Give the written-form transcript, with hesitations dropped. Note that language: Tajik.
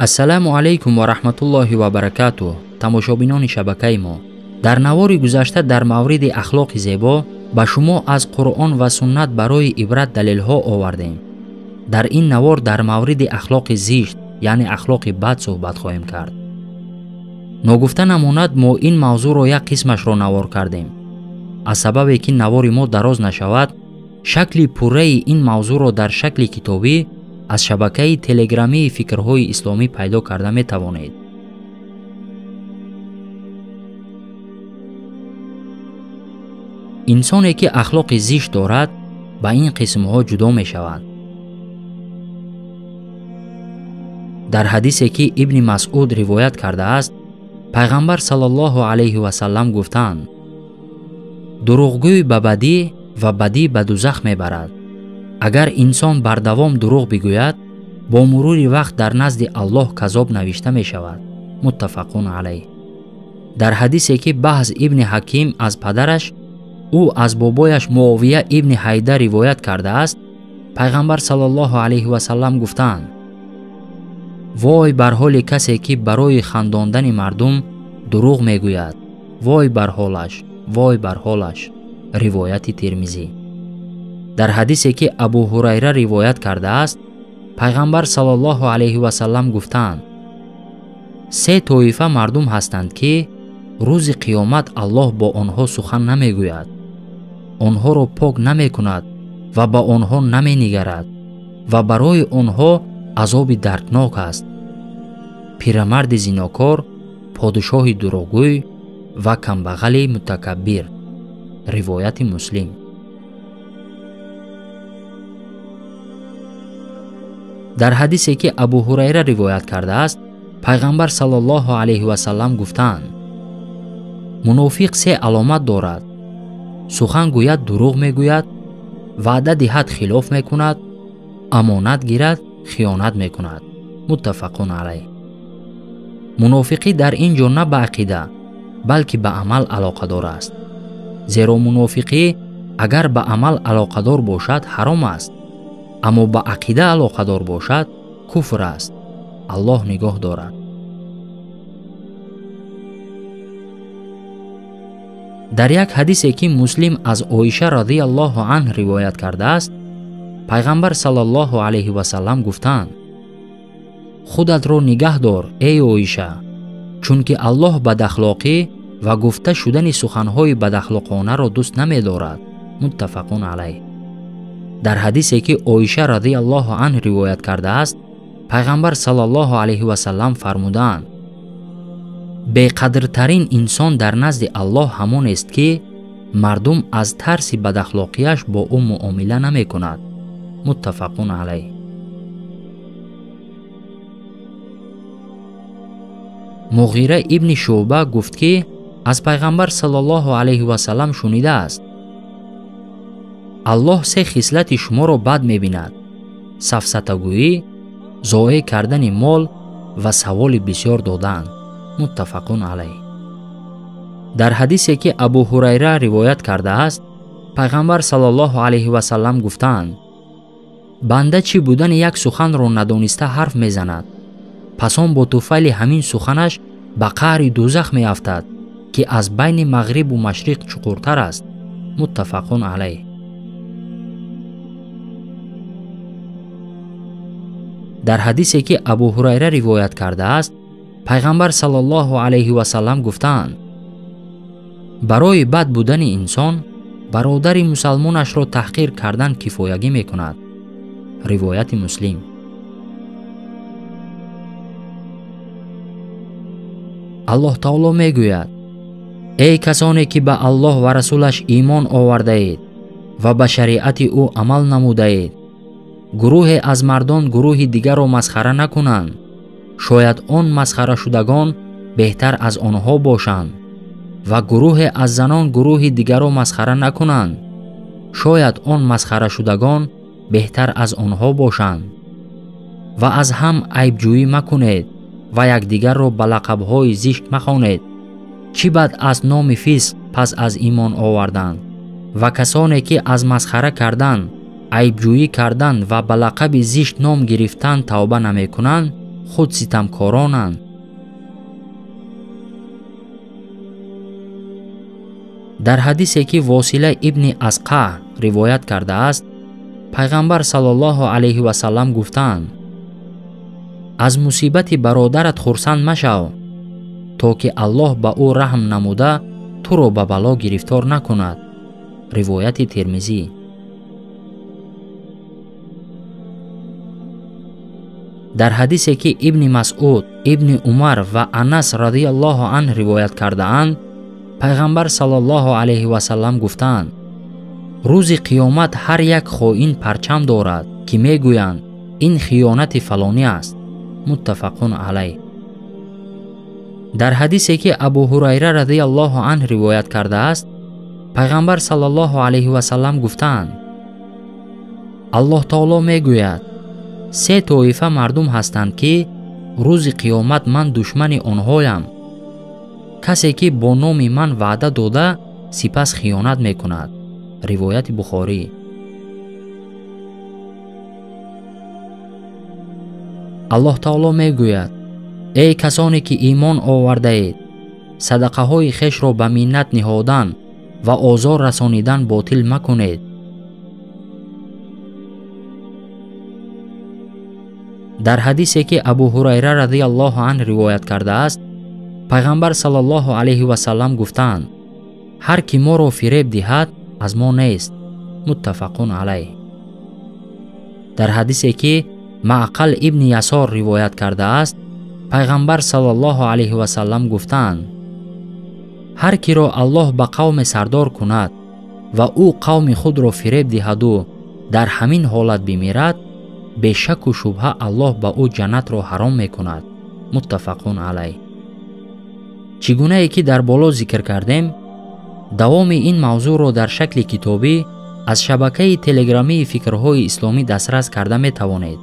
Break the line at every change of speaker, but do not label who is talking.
Ассалому алайкум ва раҳматуллоҳи ва баракатуҳ. Тамошобинони шабакаи мо, дар навори гузашта дар мавриди ахлоқи зебо ба шумо аз Қуръон ва суннат барои ибрат далелҳо овардем. Дар ин навор дар мавриди ахлоқи зишт, яъне ахлоқи бад суҳбат хоҳем кард. Ногуфта намонад, мо ин мавзӯъро як қисмашро навор кардем. Аз сабабе ки навори мо дароз нашавад, шакли пурраи ин мавзӯъро дар шакли китобӣ аз шабакаи телеграммии фикрҳои исломӣ пайдо карда метавонед. Инсоне ки ахлоқи зишт дорад, ба ин қисмҳо ҷудо мешавад. Дар ҳадисе ки Ибни Масъуд ривоят кардааст, пайғамбар саллаллоҳу алайҳи васаллам гуфтаанд: дурӯғгӯй ба бадӣ ва бадӣ ба дузах мебарад. Агар инсон бардавом дурӯғ бигӯяд, бо мурури вақт дар назди Аллоҳ казоб навишта мешавад. Муттафақун алайҳ. Дар ҳадисе ки Баҳз ибни Ҳаким аз падараш, ӯ аз бобояш Муовия ибни Ҳайда ривоят кардааст, пайғамбар саллаллоҳу алайҳи васаллам гуфтаанд: вой бар ҳоли касе ки барои хандондани мардум дурӯғ мегӯяд, вой бар ҳолаш, вой бар ҳолаш. Ривояти Тирмизӣ. Дар ҳадисе ки Абу Ҳурайра ривоят кардааст, пайғамбар саллаллоҳу алайҳи васаллам гуфтаанд: се тоифа мардум ҳастанд ки рӯзи қиёмат Аллоҳ бо онҳо сухан намегӯяд, онҳоро пок намекунад ва ба онҳо наменигарад ва барои онҳо азоби дарднок аст. Пирамарди зинокор, подшоҳи дурӯғгӯй ва камбағали мутакаббир. Ривояти Муслим. Дар ҳадисе ки Абу Ҳурайра ривоят кардааст, пайғамбар саллаллоҳу алайҳи васаллам гуфтаанд: мунофиқ се аломат дорад: сухан гӯяд дурӯғ мегӯяд, ваъда диҳад хилоф мекунад, амонат гирад хиёнат мекунад. Муттафақун алайҳ. Мунофиқӣ дар ин ҷо на ба ақида, балки ба амал алоқадор аст. Зеро мунофиқӣ агар ба амал алоқадор бошад ҳаром аст, аммо ба ақида алоқадор бошад куфр аст. Аллоҳ нигоҳ дорад. Дар як ҳадисе ки Муслим аз Оиша радиаллоҳу анҳ ривоят кардааст, пайғамбар саллаллоҳу алайҳи васаллам гуфтаанд: худатро нигаҳ дор, эй Оиша, чунки Аллоҳ бадахлоқӣ ва гуфта шудани суханҳои бадахлоқонаро дӯст намедорад. Муттафақун алайҳ. Дар ҳадисе ки Оиша радиаллоҳу анҳ ривоят кардааст, пайғамбар саллаллоҳу алайҳи васаллам фармудаанд: беқадртарин инсон дар назди Аллоҳ ҳамонест ки мардум аз тарси бадахлоқияш бо ӯ муомила намекунад. Муттафақун алайҳ. Муғира ибни Шуъба гуфт ки аз пайғамбар саллаллоҳу алайҳи васаллам шунидааст: Аллоҳ се хислати шуморо бад мебинад: сафсатагӯӣ, зоеъ кардани мол ва саволи бисёр додан. Муттафақун алайҳ. Дар ҳадисе ки Абу Ҳурайра ривоят кардааст, пайғамбар саллаллоҳу алайҳи васаллам гуфтаанд: банда чӣ будани як суханро надониста ҳарф мезанад, пас он бо туфайли ҳамин суханаш ба қаъри дузах меафтад ки аз байни мағрибу машриқ чуқуртар аст. Муттафақун алайҳ. Дар ҳадисе ки Абу Ҳурайра ривоят кардааст, пайғамбар саллаллоҳу алайҳи васаллам гуфтаанд: барои бад будани инсон бародари мусалмонашро таҳқир кардан кифоягӣ мекунад. Ривояти Муслим. Аллоҳ таоло мегӯяд: эй касоне ки ба Аллоҳ ва расулаш имон овардаед ва ба шариати ӯ амал намудаед, гурӯҳе аз мардон гурӯҳи дигарро масхара накунанд, шояд он масхарашудагон беҳтар аз онҳо бошанд, ва гурӯҳе аз занон гурӯҳи дигарро масхара накунанд, шояд он масхарашудагон беҳтар аз онҳо бошанд. Ва аз ҳам айбҷӯӣ макунед ва якдигарро ба лақабҳои зишт махонед. Чӣ бад аст номи фисқ пас аз имон овардан, ва касоне ки аз масхара кардан, айбҷӯӣ кардан ва ба лақаби зишт ном гирифтан тавба намекунанд, Худ ситамкоронанд. Дар ҳадисе ки Восила ибни Асқа ривоят кардааст, пайғамбар саллаллоҳу алайҳи васаллам гуфтаанд: аз мусибати бародарат хурсанд машав, то ки Аллоҳ ба ӯ раҳм намуда туро ба бало гирифтор накунад. Ривояти Термизӣ. Дар ҳадисе ки Ибни Масъуд, Ибни Умар ва Анас радиаллоҳу анҳ ривоят кардаанд, пайғамбар саллаллоҳу алайҳи васаллам гуфтаанд: рӯзи қиёмат ҳар як хоин парчам дорад, ки мегӯянд ин хиёнати фалонӣ аст. Муттафақун алайҳ. Дар ҳадисе ки Абу Ҳурайра радиаллоҳу анҳ ривоят кардааст, пайғамбар саллаллоҳу алайҳи васаллам гуфтаанд: Аллоҳ таоло мегӯяд: се тоифа мардум ҳастанд, ки рӯзи қиёмат ман душмани онҳоям. Касе ки бо номи ман ваъда дода, сипас хиёнат мекунад. Ривояти Бухорӣ. Аллоҳ таоло мегӯяд: эй касоне ки имон овардаед, садақаҳои хешро ба миннат ниҳодан ва озор расонидан ботил макунед. Дар ҳадисе ки Абу Ҳурайра радиаллоҳу анҳ ривоят кардааст, пайғамбар саллаллоҳу алайҳи васаллам гуфтаанд: ҳар ки моро фиреб диҳад, аз мо нест. Муттафақун алайҳ. Дар ҳадисе ки Маъқал ибни Ясор ривоят кардааст, пайғамбар саллаллоҳу алайҳи васаллам гуфтаанд: ҳар киро Аллоҳ ба қавме сардор кунад ва ӯ қавми худро фиреб диҳаду дар ҳамин ҳолат бимирад, бешаку шубҳа Аллоҳ ба ӯ ҷаннатро ҳаром мекунад. Муттафақун алайҳ. Чӣ гунае ки дар боло зикр кардем, давоми ин мавзӯъро дар шакли китобӣ аз шабакаи телеграмии фикрҳои исломӣ дастрас карда метавонед.